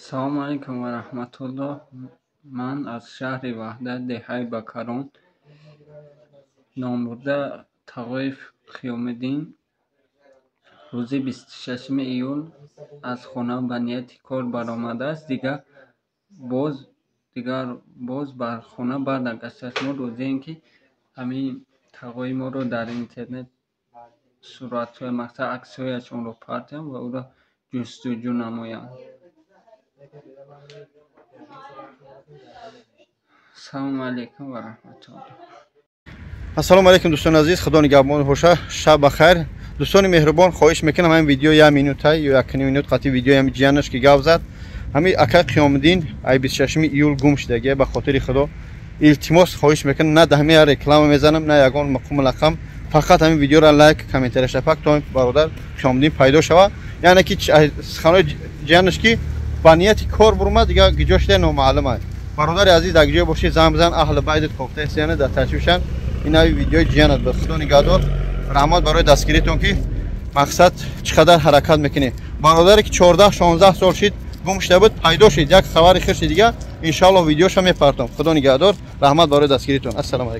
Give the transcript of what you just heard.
Салому алайкум ва раҳматуллоҳ. Ман аз шаҳри Ваҳдат, деҳаи Бакарон, номбурда Тағоев Қиёмиддин, рӯзи 26 июл аз хона ба нияти кор баромадааст. Дигар боз ба хона барнагаштааст. Мо розием, ки ҳамин тағои моро дар интернет суратҳои, мақсад, аксҳояшонро партоям ва ӯро ҷустуҷӯ намоям. Салому алайкум ва раҳматуллоҳ. Ассалому алайкум, дӯстони азиз, худо нигаҳбон боша, шаб бахайр. Дӯстони меҳрубон, хоҳиш мекунам, ҳамин видео як минута ё якним минут қатъи видеои ҳами ҷиянаш ки гап зад, ҳамин ака Қиёмиддин ай 26 июл гум шудагия. Ба хотири худо, илтимос, хоҳиш мекунам, на ҳами реклама мезанам, на ягон мақому лақам, фақат ҳамин видеоро лайк, комментария шапак, то бародар Қиёмиддин пайдо шава. Яъне ки суханои ҷиянаш, ки ба нияти кор бурмад, дигар гиҷо шуда номаълум аст. Бародари азиз, дар ҷое бошӣ, занг бизан, аҳли байдат кофтаистияна дар ташвишанд. Ин ави видеои ҷиянат буд. Худо нигаҳдор, раҳмат барои дастгиритон, ки мақсад чӣ қадар ҳаракат мекунӣ. Бародаре ки 14-16 сол шид гум шуда буд, пайдо шид, як хабари хирши дига, иншоалло, видеоша мепартом. Худо нигаҳдор, раҳмат барои дастгиритон, ассалому алайкум.